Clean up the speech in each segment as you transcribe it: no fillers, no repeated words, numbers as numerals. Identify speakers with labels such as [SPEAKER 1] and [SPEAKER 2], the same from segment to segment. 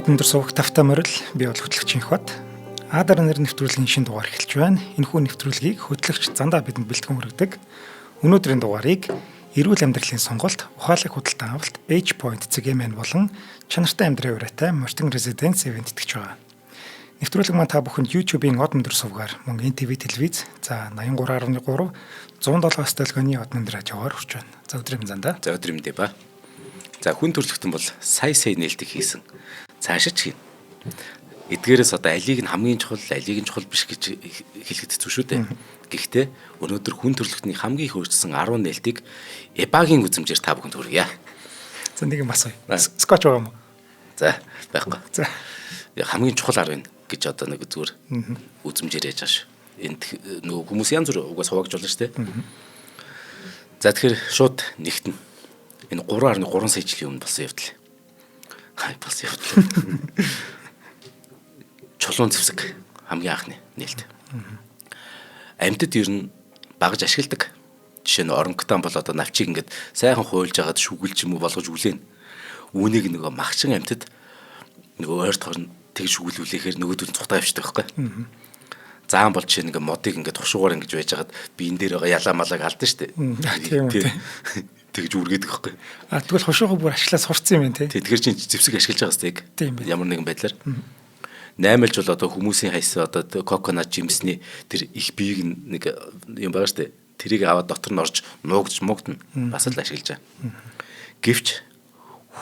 [SPEAKER 1] Од өндөр суваг тавтай морил, би бол хөтлөгч Инхбат. Адар нэр нэвтрүүлгийн шинэ дугаар эхэлж байна. Энэхүү нэвтрүүлгийг хөтлөгч Зандаа бидэнд бэлтгэн хүргэдэг. Өнөөдрийн дугаарыг эрүүл амьдралын сонголт, ухаалаг худалдан авалт, H Point CGMN болон чанартай амьдралын ураатай Мортон Residence event итгэж байгаа. Нэвтрүүлэг маань та бүхэнд YouTube-ийн Од өндөр сувгаар мөн NTV телевиз, за 83.3 107-оос долгионы Од өндөр радиогоор хүрч байна. За, өдрийн Зандаа.
[SPEAKER 2] За, өдрийн мэндээ ба. За, хүн төрөлхтөн бол сая сая нээлтийг хийсэн. Цаашаа ч хийн. Эдгээрээс одоо алийг нь хамгийн чухал, алийг нь чухал биш гэж хэлэхэд хэцүү шүү дээ. Гэхдээ өнөөдөр хүн төрөлхтний хамгийн их өөрчилсөн 10 нээлтийг Эбагийн үзмжээр та бүхэнд хүргье.
[SPEAKER 1] За, нэг юм асууя. Скотч байгаа юм уу?
[SPEAKER 2] За, байхгүй.
[SPEAKER 1] За.
[SPEAKER 2] Хамгийн чухал 10 гэж одоо нэг зүгээр үзмжээр яаж байгаа шүү. Энд нөгөө хүмүүс янз бүр угаас хуваагдж болно шүү дээ. За, тэгэхээр шууд нэгтэн. Энэ 3.3 сая жилийн өмнө болсон явдал. Хай, болсон явдал. Чулуун зэвсэг хамгийн анхны нээлт. Амьтад ер нь багаж ашигладаг. Жишээ нь орангутан бол одоо навчийг ингээд сайхан хуйлж агаад шүгэлж юм уу болгож үлээн. Үүнийг нөгөө магчин амьтад нөгөө ойртохор нь тэг шүгэлүүлэхээр нөгөөдөл цухтаа явчихдаг байхгүй. Заан бол жишээ нь ингээд модыг ингээд тушуугаар ингэж байж хагаад би энэ дээр байгаа ялаа малааг алдсан шүү дээ.
[SPEAKER 1] Тийм үү.
[SPEAKER 2] Тэгж үргээдэг байхгүй.
[SPEAKER 1] А, тэгвэл хушуугаа бүр ашиглаад сурцсан юм байна тий.
[SPEAKER 2] Тэгэхээр чинь зэвсэг ашиглаж байгаа сте.
[SPEAKER 1] Тийм байна.
[SPEAKER 2] Ямар нэгэн байдлаар. Наймалж бол одоо хүмүүсийн хайсан одоо коконат жимсний тэр их биеийг нэг юм байгаа шүү дээ. Тэрийг аваад дотор нь орж нуугдж муугдна. Бас л ашиглаж байгаа. Гэвч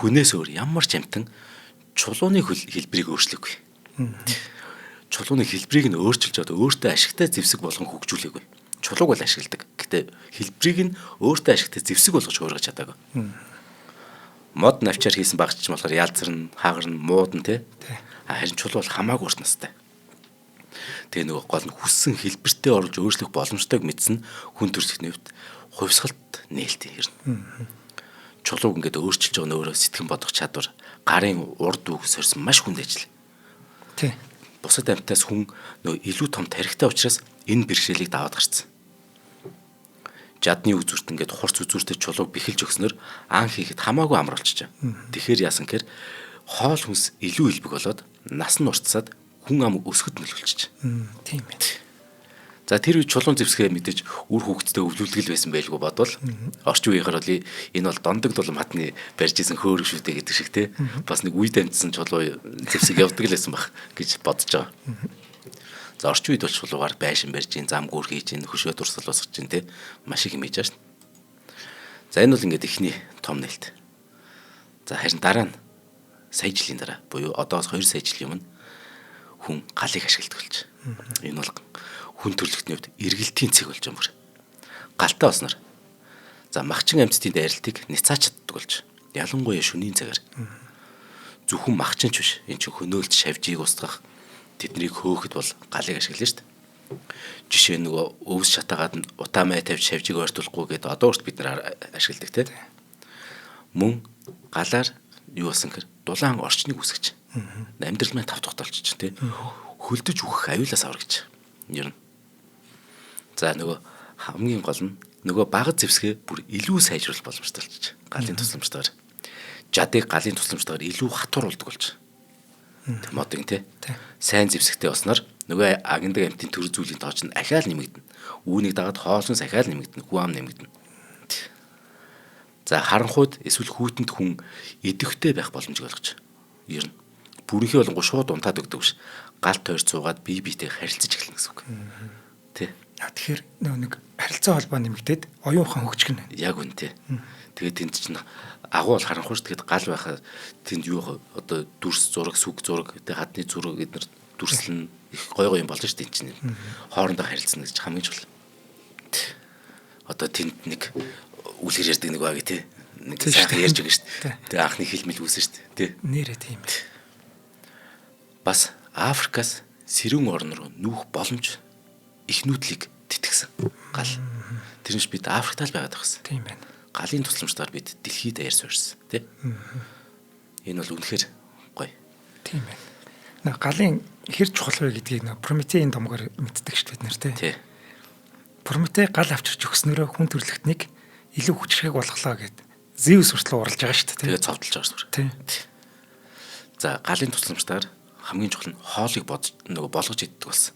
[SPEAKER 2] хүнээс өөр ямар ч амьтан чулууны хэлбэрийг өөрчлөөгүй. Чулууны хэлбэрийг нь өөрчилж одоо өөртөө ашигтай зэвсэг болгон хөгжүүлээгүй. Чулууг бол ашигладаг. Гэтэ хэлбэрийг нь өөртөө ашигтай зэвсэг болгож хуургаж чадаагүй. Мод навчаар хийсэн багч ч болохоор ялзарна, хаагарна, муудна тий. Харин чулуу бол хамаагүй урт настай. Тэгээ нөгөө гол нь хүссэн хэлбэртээ оруулж өөрчлөх боломжтойг мэдсэн хүн төрөлхтний хувьд хувьсгалт нээлт ирнэ. Чулууг ингээд өөрчилж байгаа нь өөрөө сэтгэн бодох чадвар, гарын урд үг сорьсон маш хүнд ажил.
[SPEAKER 1] Тий.
[SPEAKER 2] Бусад амьтаас хүн нөгөө илүү том тарихтай учраас энэ бэрхшээлийг даваад гарцсан. Жадны үзүүрт ингээд хурц үзүүртэй чулууг бэхэлж өгснөөр аан хийхэд хамаагүй амар болчихжээ. Тэгэхээр яасан гэхээр хоол хүнс илүү илбэг болоод нас нь уртсаад хүн ам өсөхөд нөлөөлчихжээ.
[SPEAKER 1] Тийм байна.
[SPEAKER 2] За, тэр үед чулуун зэвсгээ мэдээж үр хүүхэдтэй өвлүүлдэг л байсан байлгүй бодвол орчин үеийнхэр бол энэ бол дондог дулам хатны барьж исэн хөөрөг шүү дээ гэдэг шиг те. Бас нэг үед амтсан чулуу зэвсэг явдаг л байсан баг гэж бодож байгаа. За, орчин үед бол чулуугаар байшин барьж ин, зам гүр хийж ин, хөшөө дурсал босгож ин те, маш их юм хийж байгаа шүү. За, энэ бол ингээд эхний том нээлт. За, харин дараа нь сая жилийн дараа буюу одоос 2 сая жилийн өмнө хүн галыг ашигладаг болж. Энэ бол хүн төрөлхтний хувьд эргэлтийн цэг болж байгаа юм бүр. Галтай болсноор за магчин амьтдын дайралтыг няцаач чаддаг болж. Ялангуяа шөнийн цагаар. Зөвхөн магчин ч биш. Энэ чинь хөнөөлт шавжийг устгах, тэднийг хөөхөд бол галыг ашиглана шүү дээ. Жишээ нь нөгөө өвс шатаагаад утаа май тавьж шавжийг ойртуулахгүй гэдээ одоо хүртэл бид нар ашигладаг те. Мөн галаар юу болсон гэхээр дулаан орчныг үүсгэж. Амьдрал маань тав тухтай болчих чинь те. Хөлдөж үхэх аюулаас аврагч. Ер нь. За, нөгөө хамгийн гол нь нөгөө бага зэвсгээ бүр илүү сайжруулах боломжтой болчих. Галын тусламжтайгаар. Жадыг галын тусламжтайгаар илүү хатууруулдаг болж. Тэг модын те. Сайн зэвсэгтэй болсноор нөгөө агндаг амьтын төр зүйлийн тооч нь ахаал нэмэгдэнэ. Үүнийг дагаад хоолсон ахаал нэмэгдэнэ, хүн ам нэмэгдэнэ. За, харанхуйд эсвэл хүүтэнд хүн идэвхтэй байх боломжийг олгож. Ер нь бүрэнхий болонгоо шууд унтаад өгдөг биш. Гал тойрч суугаад бие биетэй харилцаж эхэлнэ гэсэн үг. Тэ.
[SPEAKER 1] Тэгэхээр нөгөө нэг харилцаа холбоо нэмэгдээд оюун ухаан хөгжих нь.
[SPEAKER 2] Яг үнэ тэ. Тэгээд тэнд чинь агуу бол харанхуй ш. Тэгээд гал байхаа тэнд юу одоо дүрс зураг, сүг зураг, тэ хадны зураг эднэр дүрслэн их гой гой юм болж ш тэнд чинь. Хоорондоо харилцана гэж хамгийн чухал. Одоо тэнд нэг үлгэр ярьдаг нэг баг тий. Нэг сайхан ярьж өгнө шүү дээ. Тэгээ анхны хил мэл үүсэн шүү дээ. Тий.
[SPEAKER 1] Нэрээ тийм ээ.
[SPEAKER 2] Бас Африкаас сэрүүн орн руу нүүх боломж их нүүдлийг тэтгсэн гал. Тэр нь бид Африкт л байгаад байгаа юм.
[SPEAKER 1] Тийм байна.
[SPEAKER 2] Галын тусламжтайгаар бид дэлхийд даяар суурьсан тий. Энэ бол үнэхээр гоё.
[SPEAKER 1] Тийм байна. Наа галын хэр чухал вэ гэдгийг нөө Прометейн домгоор мэддэг шүү дээ бид нэр тий.
[SPEAKER 2] Тий.
[SPEAKER 1] Прометей гал авчирч өгснөөрөө хүн төрөлхтнийг илүү хүчрхэг болголоо гэд Зевс хүртэл уралж байгаа шүү дээ.
[SPEAKER 2] Тэгээ цовдлж байгаа шүү
[SPEAKER 1] дээ.
[SPEAKER 2] Тий. За галын тусламжтайгаар хамгийн чухал нь хоолыг нөгөө болгож иддэг болсон.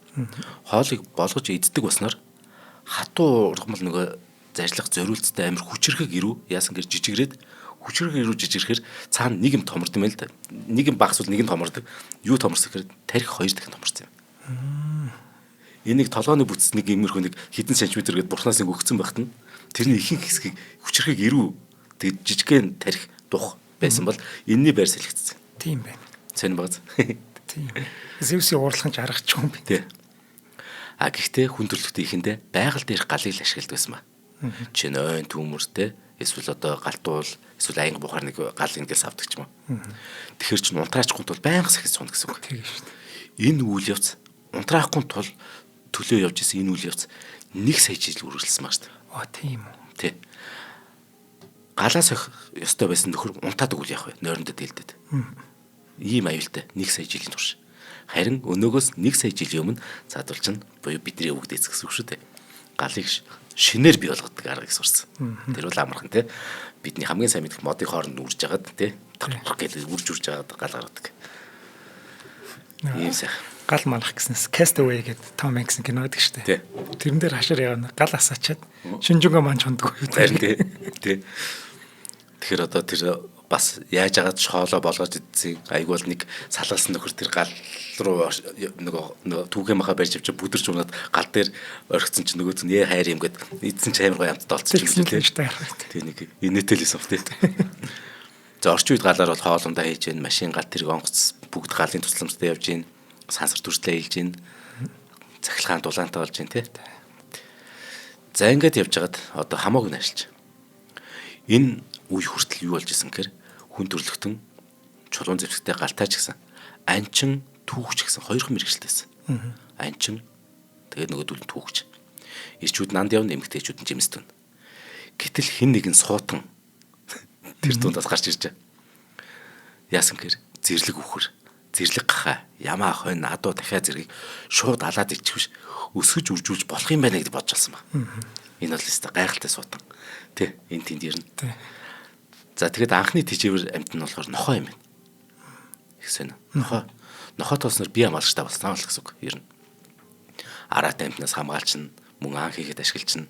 [SPEAKER 2] Хоолыг болгож иддэг болсноор хатуу ургамал нөгөө зажлах зориулттай амар хүчрхэг ирүү яасан гэр жижигрээд хүчрхэг ирүү жижигрэхээр цаана нэг юм томорд юм л да. Нэг юм багасвал нэг юм томордог. Юу томорсон гэхээр тарих 2 дахин томорсон юм. Энийг толгойн бүтц нэг иймэрхүү нэг хэдэн сантиметр гээд бурхнаас ингэ өгцөн байхад нь тэрний ихэнх хэсгийг хүчрхэг ирүү тэгээд жижигхэн тарих дух байсан бол энэний байр салхицсан.
[SPEAKER 1] Тийм байна.
[SPEAKER 2] Сонь багаз.
[SPEAKER 1] Тийм. Зевсийн уурлах нь ч аргач юм би.
[SPEAKER 2] Тий. А гэхдээ хүн төрөлхтөн ихэндээ байгаль дээрх галыг л ашигладаг байсан ба. Жишээ нь ойн түүмэртэй эсвэл одоо галтуул эсвэл аянга бухаар нэг гал ингээл савдаг ч юм уу. Тэгэхээр чинь унтраачгүй тул байнга сахиж сууна гэсэн үг.
[SPEAKER 1] Тийм шүү дээ.
[SPEAKER 2] Энэ үйл явц унтраахгүй тул төлөө явж исэн энэ үйл явц 1 сая жил үргэлжилсэн баг шүү дээ.
[SPEAKER 1] Аа тийм үү.
[SPEAKER 2] Тий. Галаа сох ёстой байсан нөхөр унтаад өгвөл яах вэ? Нойрондоо дээлдэд. Ийм аюултай 1 сая жилийн турш. Харин өнөөгөөс 1 сая жилийн өмнө задвалч нь буюу бидний өвөг дээц гэсэн үг шүү дээ. Галыг шинээр бий болгодог аргыг сурсан. Тэр бол амархан те. Бидний хамгийн сайн мэдэх модын хооронд үрж жагаад те. Гэл үрж үрж жагаад гал гаргадаг. Ийм сайхан.
[SPEAKER 1] Гал малах гэснээс Castaway гэдэг Том Hanks кино байдаг шүү дээ. Тэрэн дээр хашир явна гал асаачаад шинжүнгээ маань чондгүй.
[SPEAKER 2] Харин тий. Тий. Тэгэхээр одоо тэр бас яаж агаад шоолоо болгож идсэн айгуул бол нэг салгалсан нөхөр тэр гал руу нөгөө түүхээ маха барьж авчи бүдэрч унаад гал дээр орхисон чинь нөгөөд нь ээ хайр юм гэд идсэн чи амар гоё амттай олцсон
[SPEAKER 1] юм лээ.
[SPEAKER 2] Тий нэг инээтэл байсан тий. За орчин үед галаар бол хоолундаа хийж гин машин гал тэрэг онгоц бүгд галын тусламжтай явж гин сансар төрслөө илж гин цахилгаан дулаантай болж гин тий. За ингээд явж хагаад одоо хамаагүй нь ажиллаж. Энэ үе хүртэл юу болж исэн гэхээр хүн төрөлхтөн чулуун зэвсэгтэй галтай ч гэсэн анчин түүхч гэсэн хоёрхан мэргэжилтэйсэн. Анчин тэгээд нөгөөдөл нь түүхч. Ирчүүд нанд явна, эмэгтэйчүүд нь жимстэн. Гэтэл хэн нэгэн суутан тэр дундаас гарч ирж байгаа. Яасан гэхээр зэрлэг үхэр, зэрлэг гахаа, ямаа хонь, адуу дахиа зэргийг шууд алаад ичих биш өсгөж үржүүлж болох юм байна гэж бодож алсан ба. Энэ бол өстой гайхалтай суутан. Тэ энэ тэнд ирнэ. За тэгэхэд анхны тэжээвэр амьт нь болохоор нохоо юм байна. Их сонь. Нохоо. Нохоо тоосноор бие хамгаалагчтай болсон л гэсэн үг ер нь. Араатай амьтнаас хамгаалчна, мөн аан хийхэд ашиглачна.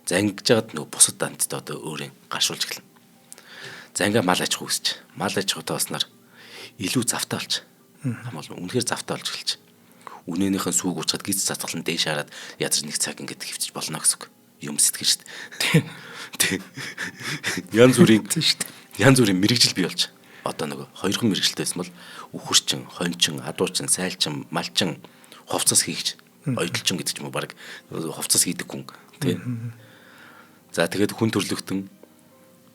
[SPEAKER 2] За ингэж жагаад нөгөө бусад амьтад одоо өөрийн гаршуулж эхэлнэ. За ингээ мал аж ахуй өсч. Мал аж ахуйтай болсноор илүү завтай болж. Хамгаал үнэхээр завтай болж эхэлж. Үнээнийхэн сүүг уучгаад гиз цацгалан дээш хараад язар нэг цаг ингээд хөвчөж болно гэсэн үг. Юм сэтгэн шүү дээ. Тий. Янз бүрийн янз бүрийн мэрэгжил бий болж. Одоо нөгөө хоёрхан мэрэгжилтэй байсан бол үхэрчин, хончин, адуучин, сайлчин, малчин, хувцас хийгч, ойдолчин гэдэг ч юм уу баг хувцас хийдэг хүн тий. За тэгээд хүн төрлөختөн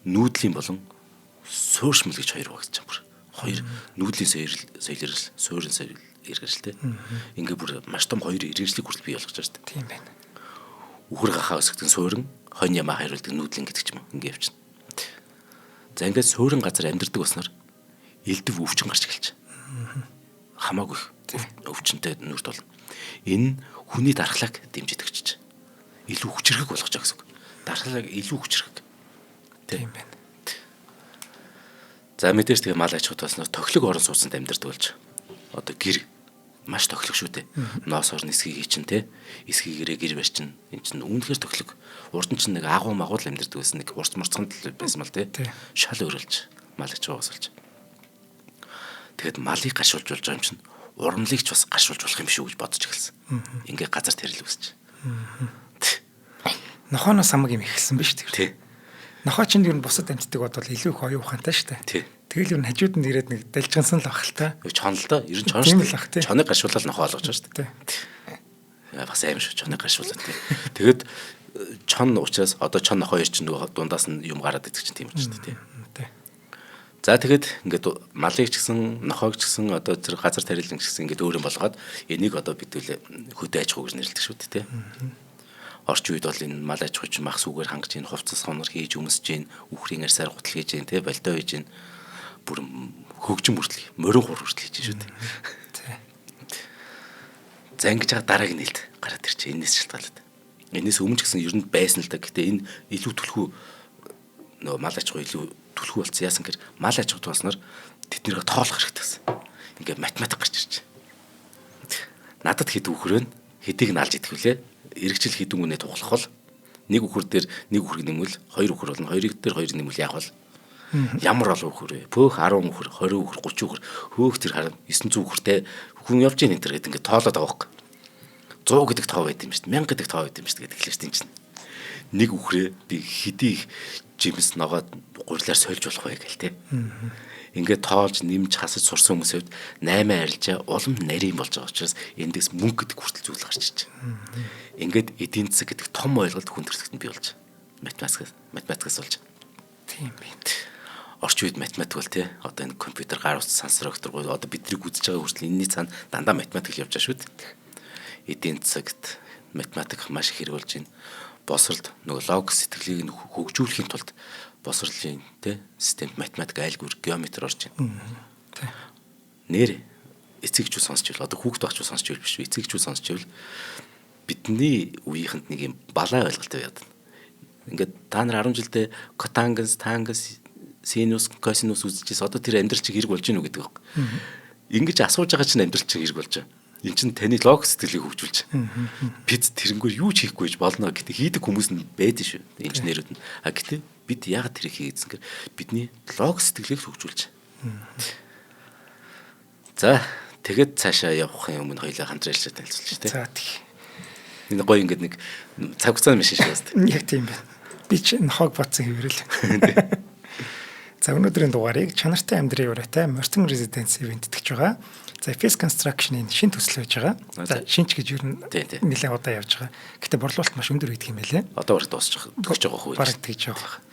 [SPEAKER 2] нүүдлийн болон сууршмал гэж хоёр хуваагдчих юм бүр. Хоёр нүүдлийн соёл иргэл, суурин соёл иргэл тий. Ингээ бүр маш том хоёр иргэншлиг хүртэл бий болгож байгаа шүү дээ.
[SPEAKER 1] Тийм байна.
[SPEAKER 2] Үхэр гахаа өсгдөг суурин, хонь ямаа хариулдаг нүүдлэн гэдэг ч юм уу. Ингээ явчихна. За ингээд суурин газар амьдардаг болсноор элдв өвчин гарч эхэлж. Хамаагүй өвчнөд нүрт болно. Энэ хүний дархлааг дэмжиж өгч. Илүү хүчрхэг болгож байгаа гэсэн үг. Дархлааг илүү хүчрхэг.
[SPEAKER 1] Тийм байна.
[SPEAKER 2] За мэдээж тэгээ мал аж ахуйт болсноор тохилог орон сууцнд амьдардаг болж. Одоо гэр маш тохилог шүү дээ. Ноосоор нисгийг хийчин те. Эсгийгээрээ гэр барьчин. Энд чинь үнэхээр тохилог. Урд нь чинь нэг агуу магуул амьдардаг байсан нэг урц мурцганд л байсан мал те. Шал өөрөлж мал аж ахуйгаас болж. Тэгэхэд малыг гашуулж болж байгаа юм чинь урмлыг ч бас гашуулж болох юм шүү гэж бодож эхэлсэн. Ингээ газар тэрэл үүсч.
[SPEAKER 1] Нохооноос хамаг юм эхэлсэн биз
[SPEAKER 2] дээ. Тий.
[SPEAKER 1] Нохоо чинь ер нь бусад амьтдаг бодвол илүү их оюун ухаантай шүү дээ.
[SPEAKER 2] Тий.
[SPEAKER 1] Тэгэл ер нь хажууд нь ирээд нэг далжгансан л баг л та.
[SPEAKER 2] Чон л доо. Ер нь чон шүү дээ. Чоныг гашуулаад нохоо олгож байгаа шүү дээ. Бас аим шүү. Чоныг гашуулаад тий. Тэгэд чон учраас одоо чон нохоо хоёр чинь нөгөө дундаас нь юм гараад идэх чинь тийм учраас тий. За тэгэхэд ингээд малыг ч гэсэн нохоог ч гэсэн одоо тэр газар тарилан ч гэсэн ингээд өөр юм болгоод энийг одоо бид хөдөө аж ахуй гэж нэрлэдэг шүү дээ тий. Орчин үед бол энэ мал аж ахуйч мах сүгээр хангаж ийн хувцас хонор хийж өмсөж ийн үхрийн арьсаар гутал хийж ийн тий болдоо хийж ийн бүр хөгжим хүртэл морин хур хүртэл хийж шүү дээ. За ингэж байгаа дараагийн нээлт гараад ирчээ энэс шалтгаалаад. Энэс өмнө ч гэсэн ер нь байсан л да. Гэтэ энэ илүү түлхүү нөгөө мал аж ахуй илүү түлхүү болсон. Яасан гэхээр мал аж ахуйт болсноор Тэднийгээ тоолох хэрэгтэй гэсэн. Ингээд математик гарч ирж. Надад хэд үхэр вэ? Хэдийг нь алж идэх вүлээ? Эргэжил хэдэн үнэ туглах бол нэг үхэр дээр нэг үхрийг нэмвэл хоёр үхэр болно. Хоёрыг дээр хоёр нэмвэл яах вэ? Ямар олон үхэр вэ? Пөөх 10 үхэр, 20 үхэр, 30 үхэр, хөөх тэр харин 900 үхэртэй хүн явж ийн энэ төр гэдэг ингээд тоолоод байгаа байхгүй. 100 гэдэг тоо байд юм шүү дээ. 1000 гэдэг тоо байд юм шүү дээ гэдэг хэлээ шүү дээ энэ чинь. Нэг үхрээ би хэдий их жимс ногоод гурилаар сольж болох вэ гэл те. Ингээд тоолж нэмж хасаж сурсан хүмүүсийн хувьд 8 арилжаа улам нарийн болж байгаа учраас эндээс мөнгө гэдэг хүртэл зүйл гарч ирж байна. Ингээд эдийн засаг гэдэг том ойлголт хүн төрөлхтөнд бий болж байна. Математикаас болж.
[SPEAKER 1] Тийм байна.
[SPEAKER 2] Орчин үед математик бол те одоо энэ компьютер, гар утас, сансар огтор одоо биднийг үзэж байгаа хүртэл энэний цаана дандаа математик л явж байгаа шүү дээ. Эдийн засагт математик маш их хэрэг болж байна. Босролд нөгөө логик сэтгэлийг нь хөгжүүлэхийн тулд босрлын тэ системд математик айлгүр геометр орж байна.
[SPEAKER 1] Тэ.
[SPEAKER 2] Нэр эцэгчүү сонсч ивэл одоо хүүхд багчуу сонсч ивэл биш эцэгчүү сонсч ивэл бидний үеийнхэнд нэг юм балай ойлголт байгаад. Ингээд та нар 10 жилдээ котангенс, тангенс, синус, косинус үзчихээс одоо тэр амьдрал чиг хэрэг болж гинүү гэдэг баг. Ингэж асууж байгаа чинь амьдрал чиг хэрэг болж байгаа. Эн чинь таны логик сэтгэлийг хөгжүүлж. Бид тэрнгээр юу ч хийхгүй гэж болно гэдэг хийдэг хүмүүс нь байдаг шүү. Инженерүүд нь. А гэтээ бид яагаад тэрийг хийгээдсэн гэхээр бидний логик сэтгэлийг хөгжүүлж. За тэгэд цаашаа явахын өмнө хоёлаа хамтран ажиллаж танилцуулчих тий.
[SPEAKER 1] За тий.
[SPEAKER 2] Энэ гоё ингээд нэг цаг хугацааны машин шиг байна.
[SPEAKER 1] Яг тийм байна. Би чи нохоог бодсон хэврэл. За өнөөдрийн дугаарыг чанартай амьдрын ураатай Мортон Residence ивент тэтгэж байгаа. За FS Construction-ийн шин төсөл байж байгаа. За шинч гэж ер нь нэлээд удаа явж байгаа. Гэтэ борлуулалт маш өндөр байдаг юм байлээ.
[SPEAKER 2] Одоо бараг дуусчих тэгж байгаа хөө.
[SPEAKER 1] Бараг тэгж байгаа.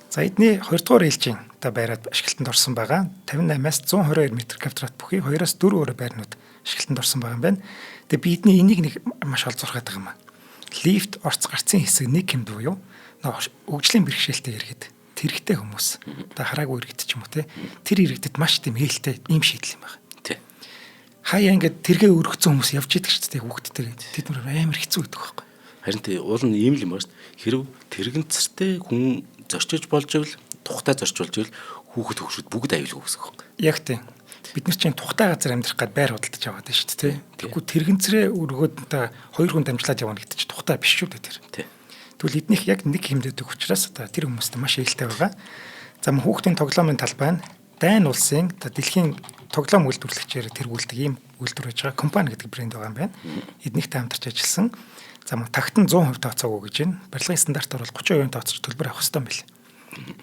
[SPEAKER 1] За эдний 2 дугаар ээлжийн одоо байраад ашиглалтанд орсон байгаа. 58-аас 122 м квадрат бүхий 2-оос 4 өрөө байрнууд ашиглалтанд орсон байгаа юм байна. Тэгээ би эдний энийг нэг маш олзуурхаад байгаа юм аа. Лифт орц гарцын хэсэг нэг хэмд буюу хөгжлийн бэрхшээлтэй иргэд, тэрэгтэй хүмүүс одоо хараагүй иргэд ч юм уу те тэр иргэдэд маш тийм ээлтэй ийм шийдэл юм байна.
[SPEAKER 2] Тий.
[SPEAKER 1] Хаяа ингээд тэргээ өргөцсөн хүмүүс явж идэг шүү дээ хүүхдтэй. Тэд нар амар хэцүү байдаг байхгүй.
[SPEAKER 2] Харин тий уул нь ийм л юм байна шүү дээ. Хэрв тэрэгцэртэй хүн зорчиж болж ивэл тухтай зорчулж ивэл хүүхэд хөгшөд бүгд аюулгүй гэсэн үг байхгүй.
[SPEAKER 1] Яг тийм. Бид нар чинь тухтай газар амьдрах гад байр худалдаж аваад байна шүү дээ. Тэгэхгүй тэрэгцрээ өргөөд одоо хоёр хүн дамжлаад явна гэдэг чинь тухтай биш шүү дээ тэр.
[SPEAKER 2] Тий.
[SPEAKER 1] Тэгвэл эднийх яг нэг хэмдэдэг учраас одоо тэр хүмүүст маш ээлтэй байгаа. За мөн хүүхдийн тоглоомын талбай нь Дайн улсын одоо дэлхийн тоглоом үйлдвэрлэгчээр тэргүүлдэг ийм үйлдвэр байж байгаа компани гэдэг брэнд байгаа юм байна. Эднийхтэй хамтарч ажилласан. За мөн тагт нь 100% тооцоогүй гэж байна. Барилгын стандартаар бол 30% тооцож төлбөр авах ёстой юм байна.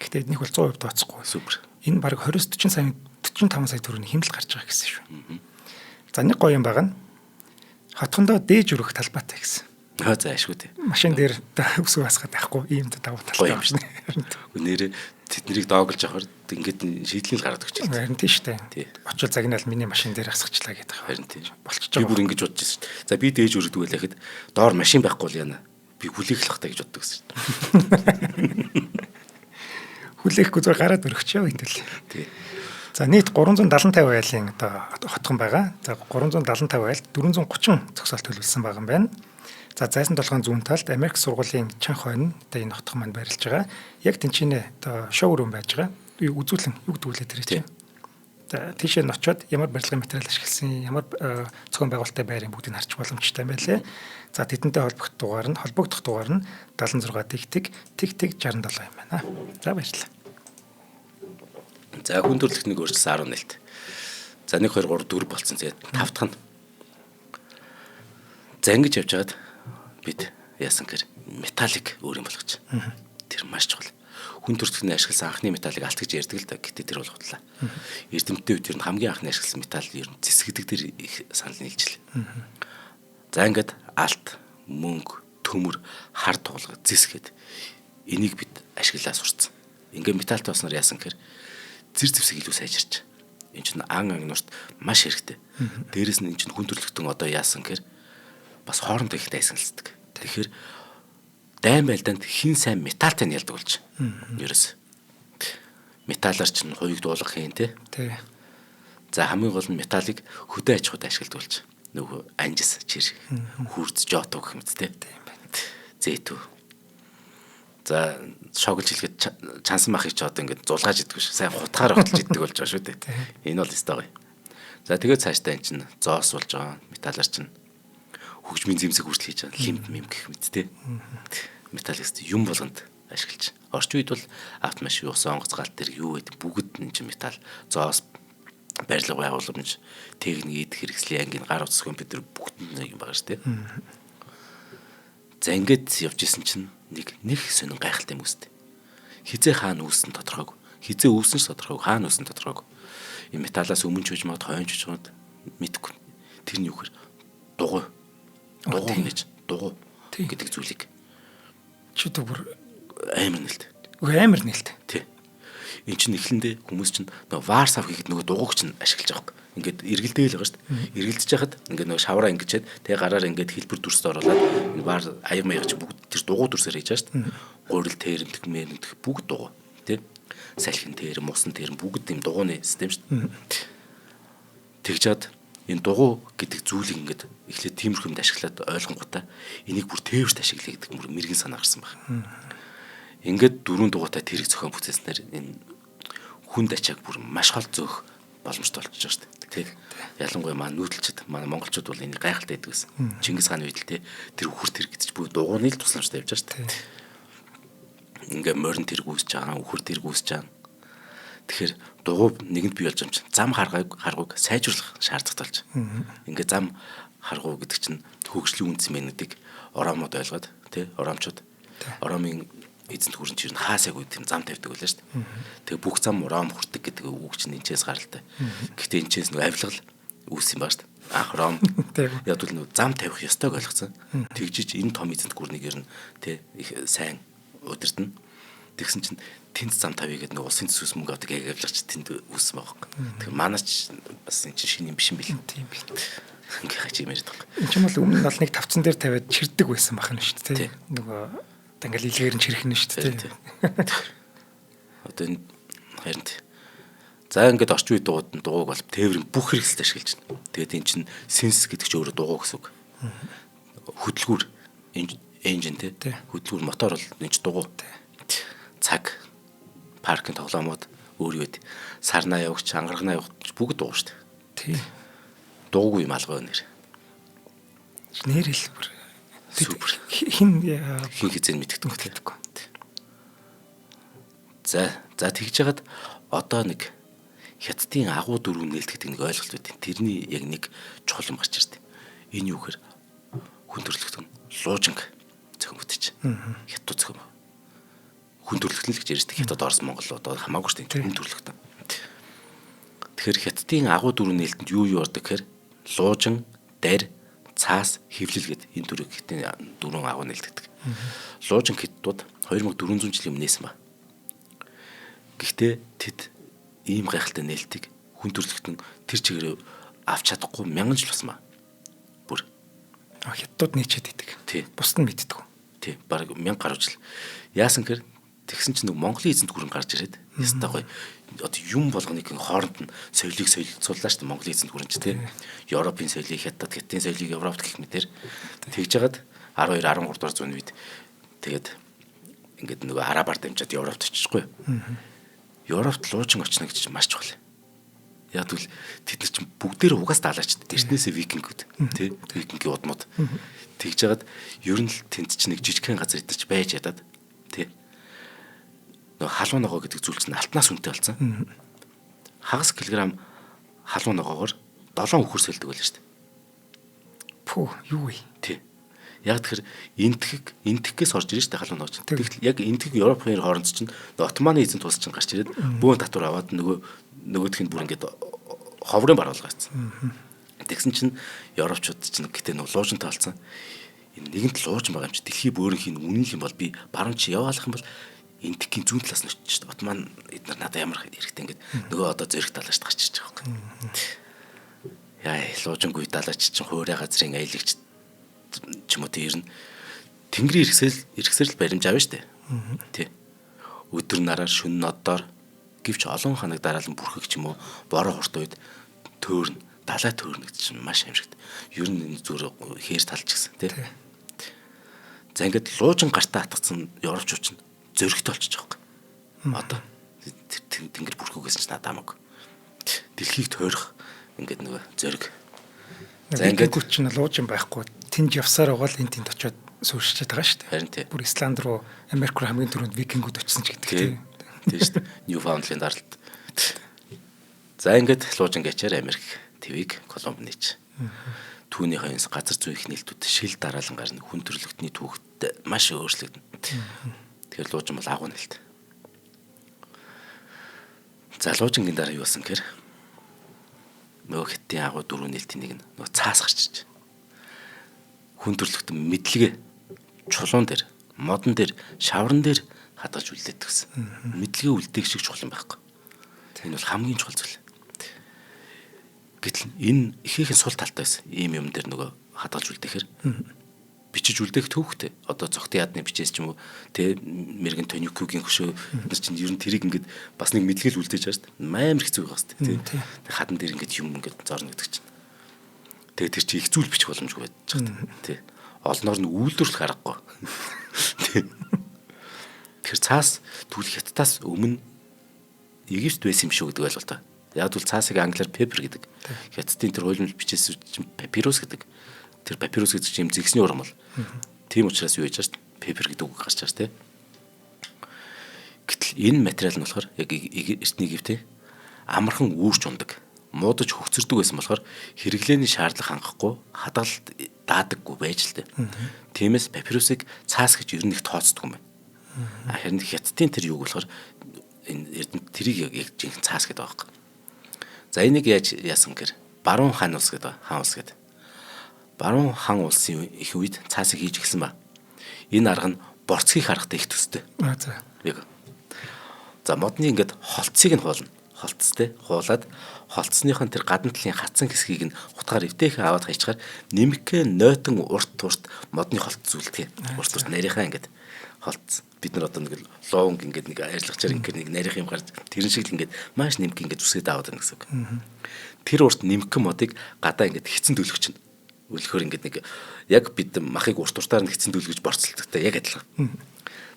[SPEAKER 1] Гэхдээ эднийх бол 100% тооцохгүй.
[SPEAKER 2] Супер.
[SPEAKER 1] Энэ бараг 20-40 сая 45 сая төгрөгийн хэмнэлт гарч байгаа гэсэн шүү. За нэг гоё юм байгаа нь хотхондоо дээж өрөх талбайтай гэсэн.
[SPEAKER 2] Аа за ашгүй тий.
[SPEAKER 1] Машин дээр өсгөө асгаад байхгүй ийм давуу талтай
[SPEAKER 2] юм шин. Нэрээ тэднийг дооглож авахар ингээд шийдлийн л гараад өгч
[SPEAKER 1] байна. Харин тий шүү дээ. Очил загнаал миний машин дээр асгачлаа гэдэг.
[SPEAKER 2] Харин тий.
[SPEAKER 1] Болчихж
[SPEAKER 2] байгаа. Би бүр ингэж бодож байсан шүү дээ. За би дээж өргөдөг байл гэхэд доор машин байхгүй бол яана. Би хүлээх л хахтай гэж боддог гэсэн шүү дээ.
[SPEAKER 1] Хүлээхгүй зүгээр гараад өргөчөө гэтэл.
[SPEAKER 2] Тий.
[SPEAKER 1] За нийт 375 айлын одоо хотхон байгаа. За 375 айл 430 зогсоол төлөвлөсөн байгаа юм байна. За зайсан толгойн зүүн талд Америк сургуулийн чанх хойно одоо энэ хотхон маань байрлаж байгаа. Яг тэнчинэ одоо шоуруум байж байгаа. Үзүүлэн юу гэдэг үлээ тэр чинь. За тийшээ нь очиод ямар барилгын материал ашигласан, ямар зохион байгуулалттай байрын бүгдийг харж боломжтой юм байлээ. За тэдэнтэй холбогдох дугаар нь 76 тэг тэг тэг тэг 67 юм байна. За баярлалаа.
[SPEAKER 2] За хүн төрөлхтнийг өөрчилсөн 11-т. За 1 2 3 4 болцсон. Тэгээд 5 дахь нь. За ингэж явж байгаад бид яасан гэхээр металлик өөр юм болгож. Тэр маш чухал. Хүн төрөлхтний ашигласан анхны металлыг алт гэж ярьдаг л да. Гэтэ тэр бол худлаа. Эрдэмтдийн үед ер нь хамгийн анхны ашигласан металл ер нь зэсгэдэг дээр их санал нийлжил. За ингээд алт, мөнгө, төмөр, хар туулга, зэс гээд энийг бид ашиглаа сурцсан. Ингээд металлтай болсноор яасан гэхээр зэр зэвсэг илүү сайжирч. Энд чинь ан агнуурт маш хэрэгтэй. Дээрэс нь эн чинь хүн төрөлхтөн одоо яасан гэхээр бас хоорондоо их дайсагналцдаг. Тэгэхээр дайн байлдаанд хин сайн металлтай нь ялдаг болж. Ерөөс. Металлаар чинь хуйг дуулгах юм те.
[SPEAKER 1] Тий.
[SPEAKER 2] За хамгийн гол нь металлыг хөдөө аж ахуйд ашигладаг болж. Нөгөө анжис, чир, хүрз, жотоо гэх мэт те.
[SPEAKER 1] Тийм байна.
[SPEAKER 2] Зэтүү. За шоглж хэлэхэд чансан махыг ч одоо ингээд зулгааж иддэг ш. Сайн хутгаар огтлж иддэг болж байгаа шүү дээ. Энэ бол ёстой гоё. За тэгээд цаашдаа эн чинь зоос болж байгаа. Металлар чинь хөгжмийн зэмсэг хүртэл хийж байгаа. Лимп мим гэх мэт те. Металл гэсэн юм болгонд ашиглаж. Орчин үед бол автомашин, ус онгоц галт тэр юу гэдэг бүгд энэ чинь металл, зоос, барилга байгууламж, техник, эд хэрэгслийн ангийн гар утас компьютер бүгд нэг юм байгаа шүү дээ. За ингээд явж исэн чинь нэг сонин гайхалтай юм үстэй. Хизээ хаана үүссэн тодорхойгүй. Хизээ үүсэн ч тодорхойгүй, хаана үүсэн тодорхойгүй. Энэ металлаас өмнө ч үж магад, хойно ч үж магад мэдэхгүй. Тэр нь юу гэхээр дугуй. Дугуй гэж дугуй гэдэг зүйлийг
[SPEAKER 1] чи бүр
[SPEAKER 2] амар нэлт.
[SPEAKER 1] Үгүй амар нэлт.
[SPEAKER 2] Тий. Эн чинь эхлэндээ хүмүүс чинь нөгөө вар сав хийхэд нөгөө дугуйг чинь ашиглаж байгаа юм. Ингээд эргэлдээл байгаа шүү дээ. Эргэлдэж хахад ингээд нөгөө шавраа ингэчээд тэгээ гараар ингээд хэлбэр дүрст оруулаад энэ вар аяг маяг чи бүгд тэр дугуй дүрсээр хийж байгаа шүү дээ. Гурил тэрэмдэх мэрэмдэх бүгд дугуй. Тий. Салхин тэрэм, усан тэрэм бүгд юм дугуйны систем шүү дээ. Тэгжээд энэ дугуй гэдэг зүйлийг ингээд эхлээд тиймэрхүү юмд ашиглаад ойлгонгуудаа энийг бүр тээвэрт ашиглая гэдэг бүр мэрэгэн санаа гарсан баг. Ингээд дөрвөн дугуйтай тэрэг зохион бүтээснээр энэ хүнд ачааг бүр маш хол зөөх боломжтой болчихж байгаа шүү дээ. Тэг. Ялангуяа манай нүүдэлчд, манай монголчууд бол энийг гайхалтай байдаг гэсэн. Чингис хааны үед л те тэр үхэр тэрэг гэж бүр дугуйны л тусламжтай явж байгаа шүү дээ. Ингээ морин тэрэг үүсэж байгаа, үхэр тэрэг үүсэж байгаа. Тэгэхээр дугуй нэгэнд бий болж юм чинь зам харгуйг сайжруулах шаардлагатай болж. Ингээ зам харгуй гэдэг чинь хөгжлийн үндэс юм гэдэг ороомод ойлгоод тий ороомчууд ороомын эзэнт хүрэн чинь хаасайгүй тийм зам тавьдаг байлаа шүү дээ. Тэгээ бүх зам ром хүрдэг гэдэг үг чинь энэчээс гаралтай. Гэхдээ энэчээс нэг авилгал үүссэн юм байна шүү дээ. Анх ром яг л нэг зам тавих ёстойг ойлгоцсон. Тэгжиж энэ том эзэнт гүрнийг ер нь тий их сайн удирдна. Тэгсэн чинь тэнд зам тавья гэдэг нэг улсын төсвөөс мөнгө авдаг яг авилгач тэнд үүссэн байгаа байхгүй. Тэгэхээр манайч бас энэ чинь шинэ юм биш юм бил.
[SPEAKER 1] Тийм бил.
[SPEAKER 2] Ингээ хаж юм яриад байгаа.
[SPEAKER 1] Энэ чинь бол өмнө нь бол нэг тавцан дээр тавиад чирдэг байсан байх нь шүү дээ. Нөгөө ингээл илгээр нь чирэх нь шүү дээ.
[SPEAKER 2] Одоо энэ харин за ингээд орчин үе дугуйд нь дугуйг бол тээврийн бүх хэрэгсэлд ашиглаж байна. Тэгээд энэ чинь сенс гэдэг чинь өөрөө дугуй гэсэн үг. Хөдөлгүүр энжин тий. Хөдөлгүүр мотор бол энэ чинь дугуй. Цаг паркын тоглоомууд өөр юу гэдэг сарнаа явагч, ангаргнаа явагч бүгд дугуй шүү дээ.
[SPEAKER 1] Тий.
[SPEAKER 2] Дуугүй юм алгаа нэр.
[SPEAKER 1] Нэр хэл бүр
[SPEAKER 2] супер.
[SPEAKER 1] Хин
[SPEAKER 2] хин хизээ мэддэггүй. За тэгж яагаад одоо нэг Хятадын агуу дөрөв нээлт гэдэг нэг ойлголт байдаг. Тэрний яг нэг чухал юм гарч ирд. Энэ юу гэхээр хүн төрөлхтөн луужинг зохион бүтээч. Хятад зохион. Хүн төрөлхтөн л гэж ярьж байдаг. Хятад, Орос, Монгол одоо хамаагүй шүү дээ. Хүн төрөлхтөн. Тэгэхээр Хятадын агуу дөрөв нээлтэнд юу юу ордог гэхээр луужин, дарь, цаас, хэвлэл гэдэг энэ дөрвийг хятадын дөрвөн агуу нээлт гэдэг. Луужин хятадууд 2400 жилийн өмнө нээсэн ба. Гэхдээ тэд ийм гайхалтай нээлтийг хүн төрөлхтөн тэр чигээр авч чадахгүй мянган жил болсон ба. Бүр.
[SPEAKER 1] Хятадууд нээчээд идэг.
[SPEAKER 2] Тий.
[SPEAKER 1] Бусд нь мэддэг.
[SPEAKER 2] Тий. Бараг 1000 гаруй жил. Яасан гэхээр тэгсэн чинь нэг Монголын эзэнт гүрэн гарч ирээд ястай гоё. Одоо юм болгоныг хооронд нь соёлыг солилцууллаа шүү дээ Монголын эзэнт гүрэн чи тий. Европын соёлыг Хятад, Хятадын соёлыг Европт гэх мэтэр тэгж жагаад 12 13 дугаар зууны үед тэгээд ингээд нөгөө арабаар дамжаад Европт очихгүй. Европт луучин очно гэж маш чухал. Яг тэгвэл тэд нар чинь бүгдээр угаас даалаач. Эртнээсээ викингүүд тий викингийн удмууд. Тэгж жагаад ер нь л тэнд чинь нэг жижигхэн газар эдэр чи байж ядаад тий. Нөгөө халуун ногоо гэдэг зүйл чинь алтнаас үнэтэй болсон. Хагас килограмм халуун ногоогоор 7 үхэр сэлдэг байлаа шүү дээ.
[SPEAKER 1] Пүү юу вэ?
[SPEAKER 2] Тий. Яг тэгэхээр энтгэхээс орж ирж шүү дээ халуун ногоо чинь. Тэгтэл яг энтгэх Европын хооронд чинь Отоманы эзэнт улс чинь гарч ирээд бөөн татвар аваад нөгөөх нь бүр ингээд ховрын баруулгаацсан. Тэгсэн чинь европчууд чинь гэтээ нөгөө луужинтай болсон. Энэ нэгэнт луужин байгаа юм чи дэлхий бөөрөнхийн үнэн л юм бол би баруун чи яваалах юм бол энтхийн зүүн талаас нь очиж шүү дээ. Отоман эднэр надад ямар хэрэгтэй ингээд нөгөө одоо зөрөх талаас гарч ирж байгаа байхгүй. Яа луужингүй далаач чинь хуурай газрын аялагч ч юм уу тэр нь тэнгэрийн эргэсэл баримж авна шүү дээ. Тий. Өдөр нараар шөнө нодоор гэвч олон хоног дараалан бүрхэг ч юм уу бороо хурт үед төөрн далай төөрнө гэж чинь маш амжигт. Ер нь энэ зүгээр хээр талч гэсэн тий. За ингээд луужин гартаа атгацсан европчууд чинь зөрөгтэй болчих жоох. Одоо тэнгэр бүрхүүгээс ч надад хамаагүй. Дэлхийг тойрох ингээд нөгөө зөрөг.
[SPEAKER 1] За ингээд чинь луужин байхгүй. Тэнд явсаар байгаа л энэ тэнд очиод суурьшчихэд байгаа шүү дээ.
[SPEAKER 2] Харин тий.
[SPEAKER 1] Бүр Исланд руу, Америк руу хамгийн түрүүнд викингүүд очисон ч гэдэг тий.
[SPEAKER 2] Тийм шүү дээ. Ньюфаундленд даралт. За ингээд луужин гачаар Америк твийг Колумб нээч. Түүнийхээ энэс газар зүйн их нээлтүүд шил дараалан гарна. Хүн төрөлхтний түүхт маш өөрчлөгдөнө. Тэгэхээр луужин бол агуу нээлт. За луужингийн дараа юу болсон гэхээр нөгөө хятадын агуу дөрвөн нээлтийн нэг нь нөгөө цаас гарч ирж. Хүн төрөлхтөн мэдлэгээ чулуун дээр, модон дээр, шавран дээр хадгалж үлдээдэг гэсэн. Мэдлэгээ үлдээх шиг чухал юм байхгүй. Энэ бол хамгийн чухал зүйл. Гэтэл энэ ихээхэн сул талтай байсан. Ийм юм дээр нөгөө хадгалж үлдээхээр бичиж үлдээх төвхтэй. Одоо цогтын яадны бичээс ч юм уу тэ мэрэгэн тоникугийн хөшөө нар чинь ер нь тэрийг ингээд бас нэг мэдлэгэл үлдээж байгаа шүү дээ. Амар хэцүү байгаа шүү дээ тэ. Хадан дээр ингээд юм ингээд зорно гэдэг чинь. Тэгээ тэр чинь их зүйл бичих боломжгүй байж байгаа тэ. Олноор нь үйлдвэрлэх аргагүй. Тэ. Тэгэхээр цаас түл хятадаас өмнө Египт байсан юм шүү гэдэг ойлголт. Яг бол цаасыг англиар paper гэдэг. Хятадын тэр хуулийн бичээс чинь папирус гэдэг. Тэр папирус гэдэг чинь юм зэгсний урмал. Тийм учраас юу яаж байгаа шүү дээ. Paper гэдэг үг гарч байгаа шүү дээ. Гэтэл энэ материал нь болохоор яг эртний Египтийн амархан үүрч ундаг, муудаж хөгцөрдөг байсан болохоор хэрэглээний шаардлага хангахгүй, хадгалалт даадаггүй байж л дээ. Тиймээс папирусыг цаас гэж ер нь их тооцдог юм байна. Харин хятадын тэр юуг болохоор энэ эрдэмт тэрийг яг жинхэнэ цаас гэдэг байгаа байхгүй. За энийг яаж яасан гэхээр Баруун хан улс гэдэг хаан улс гэдэг. Баруун хан улсын их үед цаасыг хийж эхэлсэн ба. Энэ арга нь борц хийх аргатай их төстэй.
[SPEAKER 1] Аа за.
[SPEAKER 2] Яг. За модны ингээд холцыг нь хуулна. Холцтой хуулаад холцсныхын тэр гадна талын хатсан хэсгийг нь хутгаар эвтэйхэн аваад хайчаар нэмэгхээ нойтон урт урт модны холц зүйлдэг. Урт урт нарийнхаа ингээд холц. Бид нар одоо нэг лоонг ингээд нэг арилгачаар ингээд нэг нарийнх юм гарч тэрэн шиг л ингээд маш нэмэх ингээд зүсгээд аваад байна гэсэн үг. Тэр урт нэмэгхэн модыг гадаа ингээд хэцэн төлөгч нь. Өлөхөр ингээд нэг яг бид махыг урт уртаар нь хэцэн төлгөж борцолдогтой яг адилхан.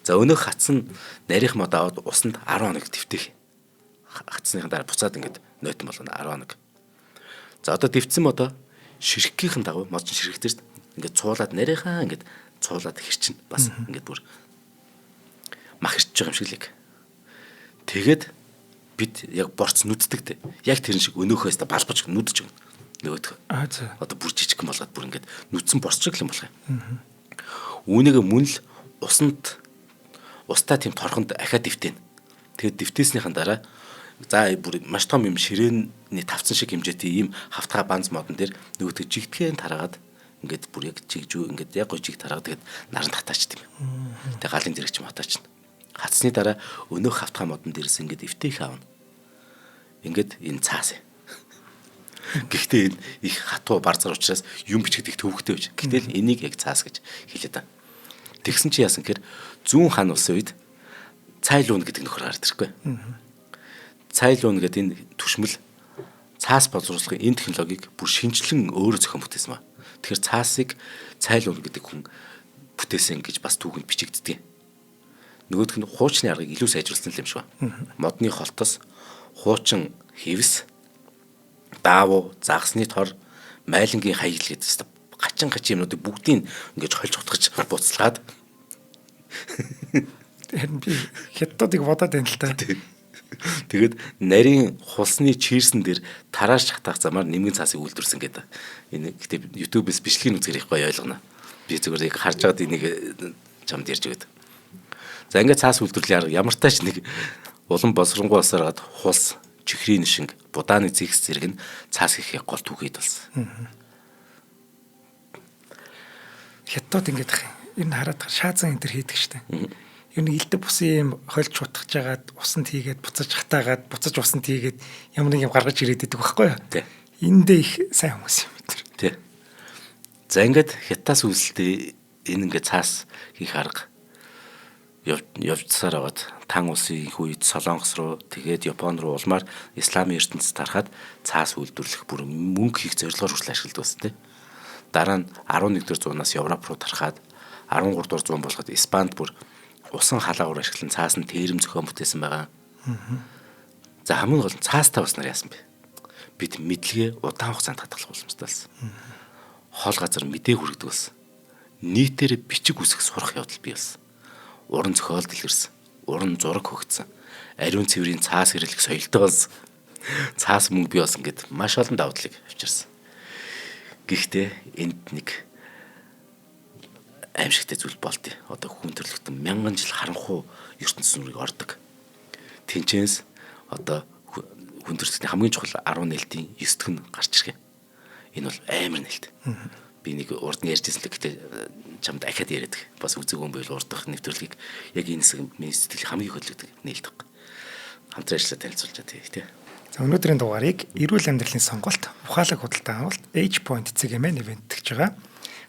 [SPEAKER 2] За өнөөх хатсан нарийнх мод аваад усанд 10 хоног твтэх. Хатсныхан дараа буцаад ингээд нойтон болгоно 10 хоног. За одоо твтсэн модоо ширхгийнхэн дагуу мод чинь ширхэгтэй шүү дээ. Ингээд цуулаад нарийнхаа ингээд цуулаад хэрчин бас ингээд бүр мах хэрчж байгаа юм шиг л яг. Тэгээд бид яг борц нүддэг те. Яг тэрэн шиг өнөөхөөс та балбаж нүдэж өгнө. Нөгөөх.
[SPEAKER 1] Аа за.
[SPEAKER 2] Одоо бүр жижигхэн болгоод бүр ингээд нүдсэн борц шиг л юм болох юм. Үүнийг мөн л усанд устай тийм торхонд ахиад дэвтэн. Тэгээд дэвтээснийхэн дараа за бүр маш том юм ширээний тавцан шиг хэмжээтэй ийм хавтгай банз модон дээр нөгөөдөг жигтгэн тараагаад ингээд бүр яг жигжүү ингээд яг гой жиг тараагаад тэгээд наран татаачд юм. Тэгээд галын зэрэг ч юм хатаачна. Хатсны дараа өнөөх хавтгай модон дээрээс ингээд эвтэйх аавна. Ингээд энэ цаас юм. Гэхдээ энэ их хатуу барзар учраас юм бичгэд их төвөгтэй байж. Гэтэл энийг яг цаас гэж хэлээд байна. Тэгсэн чи яасан гэхээр зүүн хан улсын үед Цайлуун гэдэг нөхөр гараад ирэхгүй. Цайлуун гэдэг энэ түшмэл цаас боловсруулахын энэ технологиг бүр шинжлэн өөрөө зохион бүтээсэн ба. Тэгэхээр цаасыг Цайлуун гэдэг хүн бүтээсэн гэж бас түүхэнд бичигддэг. Нөгөөх нь хуучны аргыг илүү сайжруулсан юм шиг ба. Модны холтос, хуучин хевс, даавуу, загсны тор, майлангийн хаягл гэдэг чинь хачин хачин юмнуудыг бүгдийг ингэж хольж утгаж буцалгаад
[SPEAKER 1] харин би хятадыг бодоод байна л та.
[SPEAKER 2] Тэгээд нарийн хулсны чирсэн дээр тарааш хатаах замаар нэмгэн цаасыг үйлдвэрлэсэн гэдэг. Энэ гэтээ YouTube-ээс бичлэгийг үзгээр их гоё ойлгоно. Би зүгээр яг харж байгаад энийг чамд ярьж өгöd. За ингээд цаас үйлдвэрлэлийн арга ямар тач нэг улам боловсронгуй болсоор гад хулс, чихрийн шинг, будааны зэгс зэрэг нь цаас хийх гол түүхийд болсон.
[SPEAKER 1] Хятад ингээд ах юм. Ер нь хараад шаазан энэ төр хийдэг штэ. Ер нь элдв бусын юм хольж шутгаж жагаад усанд хийгээд буцаж хатаагаад буцаж усанд хийгээд ямар нэг юм гаргаж ирээд идэг байхгүй юу?
[SPEAKER 2] Тий.
[SPEAKER 1] Эндээ их сайн хүмүүс юм тэр.
[SPEAKER 2] Тий. За ингээд хятадас үүсэлтээ энэ ингээд цаас хийх арга явжсаар аваад Тан улсын их үед Солонгос руу тэгээд Япон руу улмаар исламын ертөнцид тарахад цаас үйлдвэрлэх бүр мөнгө хийх зорилгоор хүртэл ашигладаг байсан тий. Дараа нь 11-р зуунаас Европ руу тарахад 13 дугаар зуун болоход Испанд бүр Усан халаагуур ашиглан цаас нь тэрэм зохион бүтээсэн байгаа. За хамгийн гол нь цаастай болсноор яасан бэ? Бид мэдлэгээ удаан хугацаанд хадгалах боломжтой болсон. Хол газар мэдээ хүргэдэг болсон. Нийтээр бичиг үсэх сурах явдал бий болсон. Уран зохиол дэлгэрсэн. Уран зураг хөгжсөн. Ариун цэврийн цаас хэрэглэх соёлтой болсон. Цаас мөнгө бий болсон гэд маш олон давуу талыг авчирсан. Гэхдээ энд нэг аимшигтай зүйл болд. Одоо хүн төрөлхтөн мянган жил харанхуй ертөнцийн нүрийг ордог. Тинчэнс одоо хүн төрөлхтний хамгийн чухал 10 нээлтийн 9 дэх нь гарч ирэх юм. Энэ бол амар нээлт. Би нэг урд нь ярьжсэн л гэхдээ чамд ахиад яриад. Бас үзэг хүн байвал урдах нэвтрүүлгийг яг энэ хэсэг миний сэтгэлийг хамгийн их хөдөлгдөг нээлт баг. Хамтран ажиллаа танилцуулж байгаа тий.
[SPEAKER 1] За өнөөдрийн дугаарыг эрүүл амьдралын сонголт, ухаалаг худалдан авалт Age Point CGM ивэнтгэж байгаа.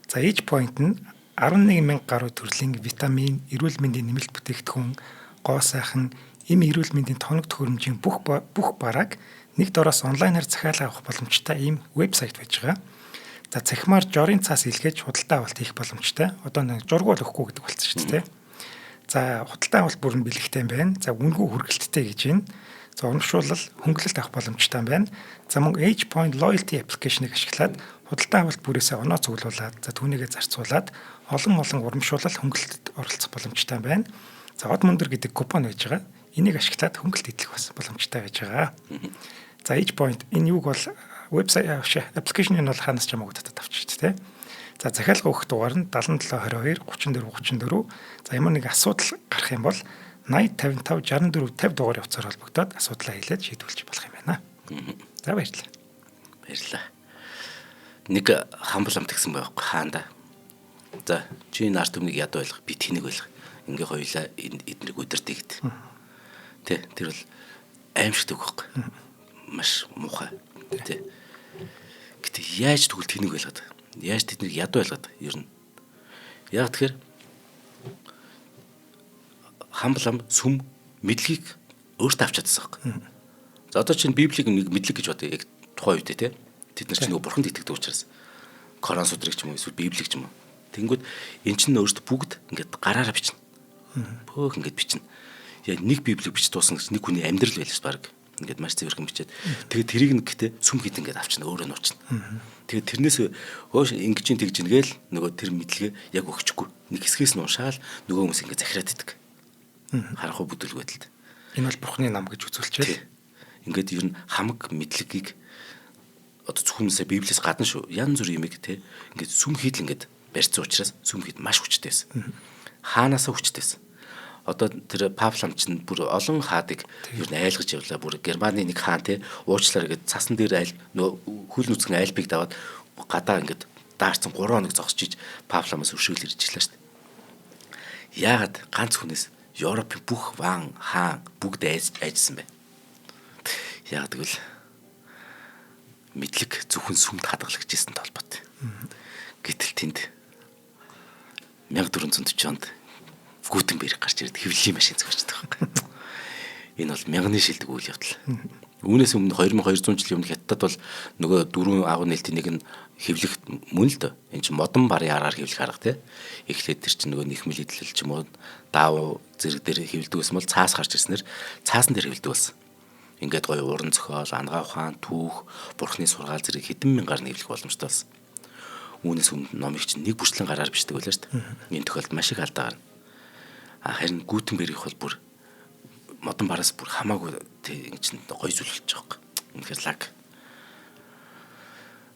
[SPEAKER 1] За Age Point нь 11 мянга гаруй төрлийн витамин, эрүүл мэндийн нэмэлт бүтээгдэхүүн, гоо сайхан, эм эрүүл мэндийн тоног төхөөрөмжийн бүх барааг нэг дороос онлайнаар захиалга авах боломжтой ийм вебсайт байж байгаа. За цахимаар жорын цаас илгээж худалдан авалт хийх боломжтой. Одоо нэг жургуул өгөхгүй гэдэг болсон шүү дээ. За худалдан авалт бүр нь бэлэгтэй юм байна. За үнэгүй хүргэлттэй гэж байна. За урамшуулал хөнгөлөлт авах боломжтой юм байна. За мөн Age Point Loyalty application-ыг ашиглаад худалдан авалт бүрээсээ оноо цуглуулад за түүнийгээ зарцуулаад олон олон урамшуулал хөнгөлөлтөд оролцох боломжтой юм байна. За од мөндөр гэдэг купон байж байгаа. Энийг ашиглаад хөнгөлөлт эдлэх бас боломжтой байж байгаа. За Age Point энэ юуг бол вебсайт application нь бол хаанаас ч хамаагүй татаад авчих шүү дээ. За захиалга өгөх дугаар нь 77 22 34 34. За ямар нэг асуудал гарах юм бол 80 55 64 50 дугаарын утсаар холбогдоод асуудлаа хэлээд шийдвэрлэж болох юм байна. За баярлалаа.
[SPEAKER 2] Баярлалаа. Нэг хамбал амт гэсэн байхгүй хаанда. За чи энэ ард түмнийг ядуу байлга би тэнэг байлга. Ингээ хоёлаа эднийг удирдъя гэд. Тэ тэр бол аимшигт үг байхгүй. Маш муухай. Тэ. Гэтэ яаж тэгвэл тэнэг байлгаад? Яаж тэднийг ядуу байлгаад ер нь? Яг тэгэхээр хамблам сүм мэдлэгийг өөртөө авч чадсан байхгүй. За одоо чинь Библийг нэг мэдлэг гэж бодъё яг тухайн үед те. Тэд нар чинь нөгөө бурханд итгэдэг учраас Коран судрыг ч юм уу эсвэл Библийг ч юм уу. Тэнгүүд эн чинь өөртөө бүгд ингээд гараараа бичнэ. Бөөх ингээд бичнэ. Яг нэг Библийг бич дуусна гэж нэг хүний амьдрал байлаа ш баг. Ингээд маш цэвэрхэн бичээд. Тэгээд тэрийг нэг гэтээ сүм хит ингээд авчна өөрөө нуучна. Тэгээд тэрнээс хөөш ингэж ин тэгж ингээл нөгөө тэр мэдлэгээ яг өгчихгүй. Нэг хэсгээс нь уншаал нөгөө хүмүүс ингээд захираад идэг. Харанхуй бүдүүлэг байдалд.
[SPEAKER 1] Энэ бол бурхны нам гэж үзүүлчихээ.
[SPEAKER 2] Ингээд ер нь хамаг мэдлэгийг одоо зөвхөн сая Библиэс гадна шүү. Янз бүр юмыг те ингээд сүм хийдл ингээд барьсан учраас сүм хийд маш хүчтэй байсан. Хаанаасаа хүчтэй байсан. Одоо тэр Пап лам чинь бүр олон хаадыг ер нь айлгаж явлаа. Бүр Германы нэг хаан те уучлаарай гэд цасан дээр айл нөө хөл нүцгэн айлбыг даваад гадаа ингээд даарцсан 3 хоног зогсож иж Пап ламаас өршөөл ирж илаа шүү дээ. Яагаад ганц хүнээс Европын бүх ван хаан бүгд айжсан бэ? Яг тэгвэл мэдлэг зөвхөн сүмд хадгалагдчихсан толботой. Гэтэл тэнд 1440 онд Гутенберг гарч ирээд хэвлэлийн машин зохиочдөг байхгүй. Энэ бол мянганы шилдэг үйл явдал. Үүнээс өмнө 2200 жилийн өмнө Хятадд бол нөгөө дөрвөн агуу нээлтийн нэг нь хэвлэх мөн л дөө. Энэ чинь модон барын аргаар хэвлэх арга тий. Эхлээд тэр чинь нөгөө нэхмэл эдлэл ч юм уу даав зэрэг дээр хэвлэдэг байсан бол цаас гарч ирснээр цаасан дээр хэвлэдэг болсон. Ингээд гоё уран зохиол, ангаа ухаан, түүх, бурхны сургаал зэрэг хэдэн мянгаар нэвлэх боломжтой болсон. Үүнээс өмнө номыг чинь нэг бүрчлэн гараар бичдэг байлаа шүү дээ. Энэ тохиолдолд маш их алдаа гарна. Харин Гутенбергийнх бол бүр модон бараас бүр хамаагүй тий ингэ чинь гоё зүйл болж байгаа юм. Үнэхээр лаг.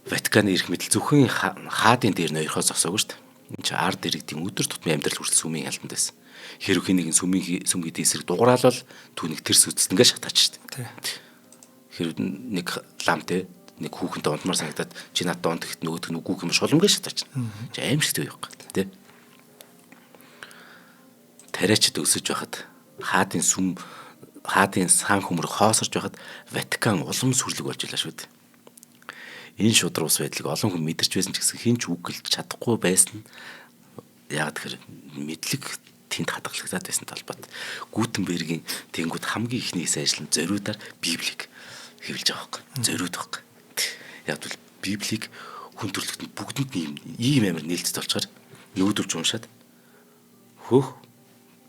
[SPEAKER 2] Ватиканы эрх мэдэл зөвхөн хаадын дээр ноёрхоо зогсоогүй шүү дээ. Энэ чинь ард иргэдийн өдөр тутмын амьдрал хүртэл сүмийн хялтанд байсан. Хэрвээ нэгэн сүмийн сүм гэдэг эсрэг дугураалал түүнийг тэр сүцтэнгээ шатаач шүү дээ. Хэрвээ нэг лам те нэг хүүхэнтэй унтмаар санагдаад чи надад унт гэхэд нөгөөх нь үгүй юм шулмгээ шатаач. Чи аимшигтэй байхгүй те. Тариачд өсөж байхад хаадын сүм хаадын сан хөмөр хоосорж байхад Ватикан улам сүрлэг болж илаа шүү дээ. Энэ шудраг ус байдлыг олон хүн мэдэрч байсан ч гэсэн хэн ч үг гэлж чадахгүй байсан. Яг тэгэхээр мэдлэг тэнд хадгалагдаад байсан талбайт. Гутенбергийн тэнгууд хамгийн ихний хийсэн ажил нь зориудаар Библийг хэвлэж байгаа байхгүй. Зориуд байхгүй. Яг бол Библийг хүн төрөлхтөнд бүгдэнд ийм амар нээлттэй болчоор нүүдэлж уншаад хөөх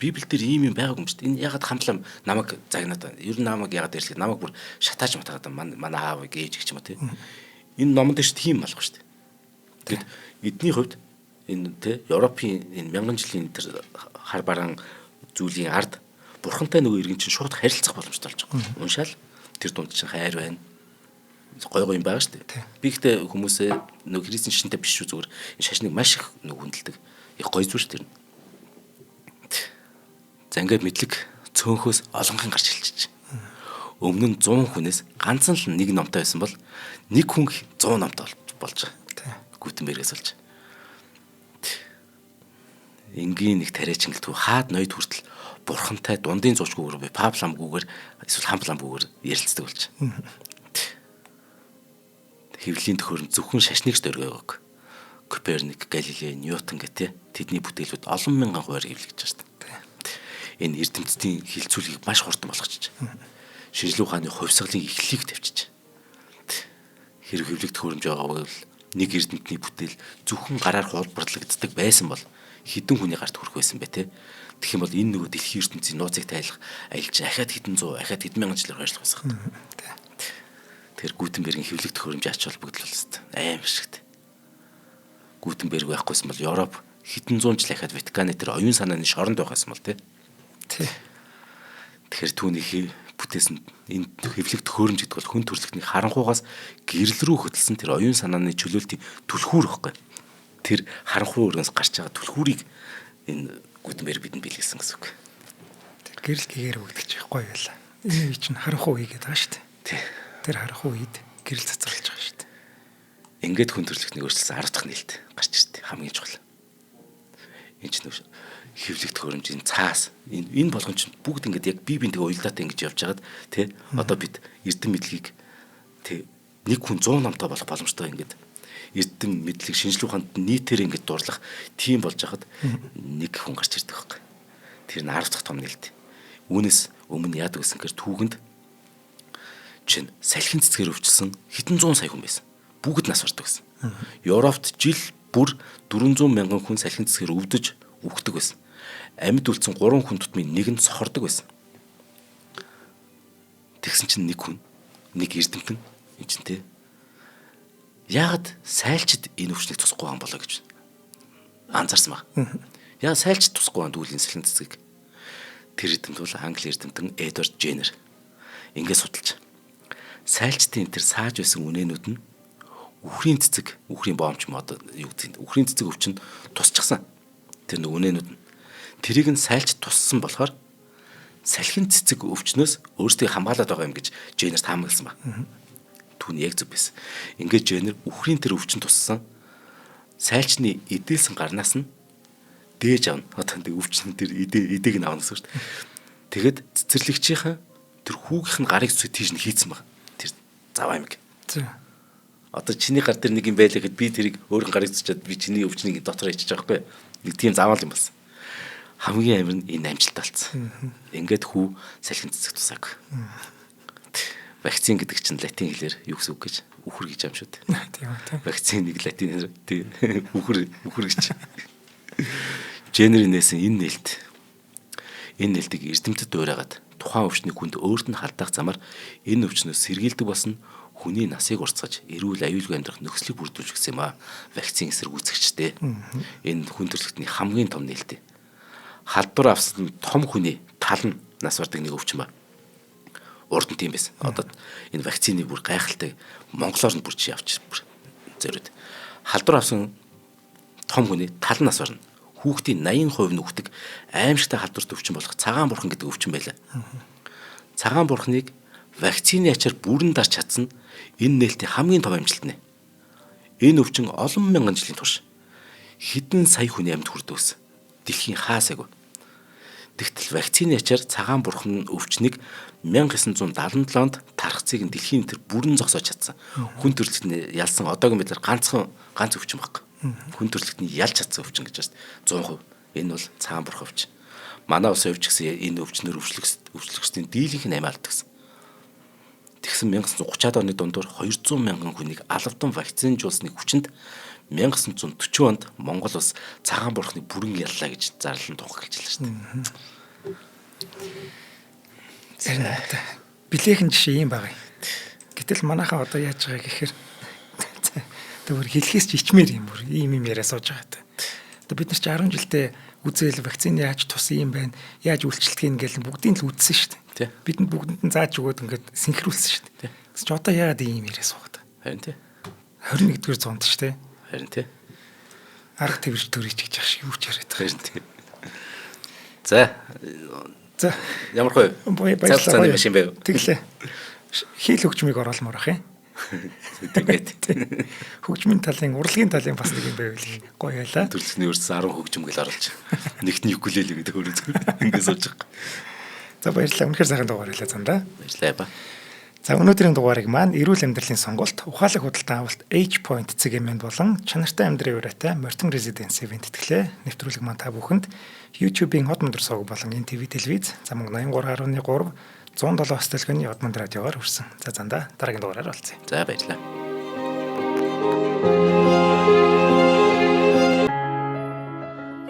[SPEAKER 2] Библиэл дээр ийм юм байгаагүй юм шүү дээ. Энэ ягаад хамтлаа намайг загнаад байна. Ер нь намайг ягаад ирлээ. Намайг бүр шатааж матаагаад манай аав ээж гэх юм уу те. Энэ номон дээр тийм алга шүү дээ. Тэгэд эдний хувьд энэ те Европын энэ мянган жилийн тэр хар бараан зүйлийн ард бурхантай нөгөө иргэн чинь шууд харилцах боломжтой болж байгаа. Уншаал тэр дунд чинь хайр байна. Гой гой юм байгаа шүү дээ. Би ихтэй хүмүүсээ нөгөө христийн шашинтай биш шүү зүгээр энэ шашныг маш их нөгөө хүндэлдэг. Их гой зүйл шүү дээ. За ингээд мэдлэг цөөнхөөс олонхын гарч эхэлчихэж. Өмнө нь 100 хүнээс ганцхан л нэг номтой байсан бол нэг хүн 100 номтой болж байгаа. Гүтенбергээс болж. Энгийн нэг тариачин гэлтгүй хаад ноёд хүртэл бурхантай дундын зуучгүйгээр би папламгүйгээр эсвэл хампламгүйгээр ярилцдаг болж. Хэвлэлийн төхөөрөмж зөвхөн шашныг ч дөргөөг. Коперник, Галилей, Ньютон гэх тэдний бүтээлүүд олон мянган хувиар хэвлэгдэж байгаа шүү дээ. Энэ эрдэмтдийн хилцүүлгийг маш хурдан болгочих. Шинжлэх ухааны хувьсгалын эхлэлийг тавьчих. Хэрэг хэвлэх төхөөрөмж байгаа бол нэг эрдэмтний бүтээл зөвхөн гараар хуулбарлагддаг байсан бол хэдэн хүний гарт хүрэх байсан бэ те. Тэгэх юм бол энэ нөгөө дэлхийн ертөнцийн нууцыг тайлах аялж ахаад хэдэн зуун ахаад хэдэн мянган жилээр хойшлох байсан. Тэгэхээр Гүтенбергийн хэвлэх төхөөрөмж ач холбогдол болсон. Аим шигт. Гүтенберг байхгүйсэн бол Европ хэдэн зуун жил ахаад Ватиканы тэр оюун санааны шоронд байх байсан бол те. Тэгэхээр түүний бүтээсэн энэ хэвлэх төхөөрөмж гэдэг бол хүн төрөлхтний харанхуйгаас гэрэл рүү хөтөлсөн тэр оюун санааны чөлөөлтийн түлхүүр байхгүй. Тэр харанхуй өргөнс гарч байгаа түлхүүрийг энэ Гүтенберг бидэнд бэлгэлсэн гэсэн үг.
[SPEAKER 1] Гэрэл гэгээр өгдөг чи гоё байла. Энэ үе чинь харанхуй үе гэдэг байгаа шүү дээ. Тэр харанхуй үед гэрэл цацруулж байгаа шүү дээ.
[SPEAKER 2] Ингээд хүн төрөлхтнийг өөрчилсөн 10 дахь нээлт гарч ирдээ. Хамгийн чухал. Энэ чинь хэвлэх төхөөрөмжийн цаас энэ болгон чинь бүгд ингээд яг бие биентэйгээ уялдаатай ингэж явж хагаад тий одоо бид эрдэм мэдлэгийг тий нэг хүн 100 номтой болох боломжтой ингээд эрдэм мэдлэг шинжлэх ухаанд нийтээр ингээд дурлах тийм болж хахад нэг хүн гарч ирдэг байхгүй. Тэр нь 10 дахь том нээлт. Үүнээс өмнө яадаг гэсэн гэхээр түүхэнд чинь салхин цэцгээр өвчлсөн хэдэн зуун сая хүн байсан. Бүгд нас бардаг гэсэн. Европт жил бүр 400 мянган хүн салхин цэцгээр өвдөж үхдэг байсан. Амьд үлдсэн 3 хүн тутмын нэг нь сохордог байсан. Тэгсэн чинь нэг хүн, нэг эрдэмтэн энэ чинь те. Яагаад сайлчид энэ өвчнийг тусахгүй байгаа юм болоо гэж анзаарсан баг. Яагаад сайлчид тусахгүй байгаа дүүлийн салхин цэцгийг. Тэр эрдэмт бол англи эрдэмтэн Эдвард Дженнер. Ингээд судалж. Сайлчдын тэр сааж байсан үнээнүүд нь үхрийн цэцэг, үхрийн боомч юм одоо юу гэдэг нь үхрийн цэцэг өвчин тусчихсан. Тэр нэг үнээнүүд нь тэрийг нь сайлч туссан болохоор салхин цэцэг өвчнөөс өөрсдийг хамгаалаад байгаа юм гэж Дженнер таамагласан ба. Түүний яг зөв байсан. Ингээд Дженнер үхрийн тэр өвчин туссан сайлчны эдэлсэн гарнаас нь дээж авна. Одоо нэг өвчин тэр эдээг нь авна гэсэн шүү дээ. Тэгэд цэцэрлэгчийнхэн тэр хүүгийнх нь гарыг зү тийш нь хийцэн баг. Тэр заваа юм. Одоо чиний гар дээр нэг юм байлаа гэхэд би тэрийг өөрийн гарыг зүчээд би чиний өвчнийг дотор хийчих жоохгүй. Нэг тийм заваал юм болсон. Хамгийн амар нь энэ амжилт болсон. Ингээд хүү салхин цэцэг тусаагүй. Вакцин гэдэг чинь латин хэлээр юу гэсэн үг гэж үхэр гэж юм шүү дээ.
[SPEAKER 1] Тийм үү.
[SPEAKER 2] Вакцин нэг латин тийм үхэр үхэр гэж. Дженнерийн нээсэн энэ нээлт. Энэ нээлтийг эрдэмтэд дуурайгаад тухайн өвчнийг хүнд өөрт нь халдаах замаар энэ өвчнөөс сэргийлдэг болсон хүний насыг уртсгаж эрүүл аюулгүй амьдрах нөхцөлийг бүрдүүлж өгсөн юм а. Вакцин эсэргүүцэгчтэй. Энэ хүн төрөлхтний хамгийн том нээлт. Халдвар авсан том хүний тал нь нас бардаг нэг өвчин ба. Урд нь тийм байсан. Одоо энэ вакцины бүр гайхалтай монголоор нь бүр чи явчих бүр зориуд. Халдвар авсан том хүний тал нь нас барна. Хүүхдийн 80% нь үхдэг аимшигтай халдварт өвчин болох цагаан бурхан гэдэг өвчин байлаа. Цагаан бурханыг вакцины ачаар бүрэн дарч чадсан энэ нээлтийн хамгийн том амжилт нэ. Энэ өвчин олон мянган жилийн турш хэдэн сая хүний амьд хүрдэг гэсэн. Дэлхийн хаасаагүй. Тэгтэл вакцины ачаар цагаан бурхан өвчнийг 1977 онд тархацыг нь дэлхийн тэр бүрэн зогсоож чадсан. Хүн төрөлхтний ялсан одоогийн байдлаар ганцхан ганц өвчин баг. Хүн төрөлхтний ялж чадсан өвчин гэж байна шүү дээ. 100%. Энэ бол цагаан бурхан өвчин. Манай улсын өвч гэсэн энэ өвчнөр өвчлөгчдийн дийлэнх нь амиа алдсан. Тэгсэн 1930-аад оны дундуур 200 мянган хүнийг алавдан вакцинжуулсны хүчинд 1940 онд Монгол улс цагаан бурхныг бүрэн яллаа гэж зарлан тухайлж байлаа шүү дээ.
[SPEAKER 1] Билээхэн жишээ юм байгаа юм. Гэтэл манайхаа одоо яаж байгаа гэхээр тэр хэлхээс ч ичмээр юм бүр ийм юм яриа сууж байгаа та. Одоо бид нар чи 10 жилдээ үзээл вакцины яаж тусан юм байна, яаж үйлчлдэг юм гэл бүгдийг л үзсэн шүү дээ. Бидэнд бүгдэнд нь зааж өгөөд ингээд синхруулсан шүү дээ. Тэгс чи одоо яагаад ийм яриа суугаад байгаа.
[SPEAKER 2] Харин тий.
[SPEAKER 1] 21-р зуунд шүү дээ.
[SPEAKER 2] Харин тий.
[SPEAKER 1] Арга тэрж төрөйч гэж ах шиг юу ч яриад байгаа.
[SPEAKER 2] Харин тий. За.
[SPEAKER 1] За.
[SPEAKER 2] Ямар гоё.
[SPEAKER 1] Баярлалаа.
[SPEAKER 2] Машин байв.
[SPEAKER 1] Тэглээ. Хийл хөгжмийг оруулмаар ах юм.
[SPEAKER 2] Тэгээд
[SPEAKER 1] хөгжмийн талын урлагийн талын бас нэг юм байвал их гоё байлаа.
[SPEAKER 2] Төрөлхний өрсөн 10 хөгжим гэл оруулж. Нэгт нь укулеле гэдэг өөрөө зүгээр ингэ сууж байгаа.
[SPEAKER 1] За баярлалаа. Үнэхээр сайхан дугаар байлаа зандаа.
[SPEAKER 2] Баярлалаа ба.
[SPEAKER 1] За өнөөдрийн дугаарыг маань эрүүл амьдралын сонголт, ухаалаг худалдан авалт H Point цэгийн болон чанартай амьдралын уриатай Мортон Residence event тэтгэлээ. Нэвтрүүлэг маань та бүхэнд YouTube-ийн Хот мөндөр сувг болон NTV телевиз, за мөн 83.3 107 хостелгийн Одмонд радиогоор хүрсэн. За зандаа дараагийн дугаараар уулзъя.
[SPEAKER 2] За баярлалаа.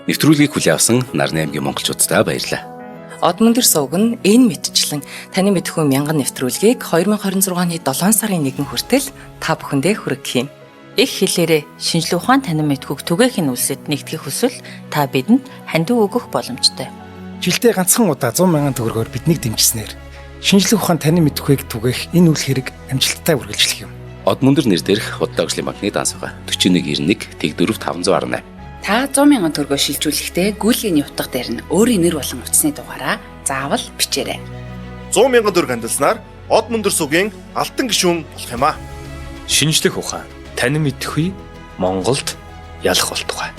[SPEAKER 2] Нэвтрүүлгийг хүлээн авсан Нарны аймгийн монголчууддаа баярлалаа.
[SPEAKER 3] Одмөндөр сувг нь энэ мэтчлэн таны мэдхүү мянган нэвтрүүлгийг 2026 оны 7 сарын 1 хүртэл та бүхэндээ хүргэх юм.
[SPEAKER 4] Их хэлээрээ шинжлэх ухаан танин мэдхүйг түгээхийн үлсэд нэгтгэх хүсвэл та бидэнд хандив өгөх боломжтой.
[SPEAKER 1] Жилдээ ганцхан удаа 100 мянган төгрөгөөр биднийг дэмжсэнээр шинжлэх ухаан танин мэдхүйг түгээх энэ үйл хэрэг амжилттай үргэлжлэх юм.
[SPEAKER 2] Одмөндөр нэр дээрх худлаа хөгжлийн банкны данс байгаа. 4191 Тэг4 518.
[SPEAKER 5] Та 100 мянган төгрөгөөр шилжүүлэхдээ гүйлгээний утга дээр нь өөрийн нэр болон утасны дугаараа заавал бичээрэй.
[SPEAKER 6] 100 мянган төгрөг хандилснаар Од мөндөр сугийн алтан гишүүн болох юм аа.
[SPEAKER 7] Шинжлэх ухаан танин мэдхгүй Монголд ялах болтугай.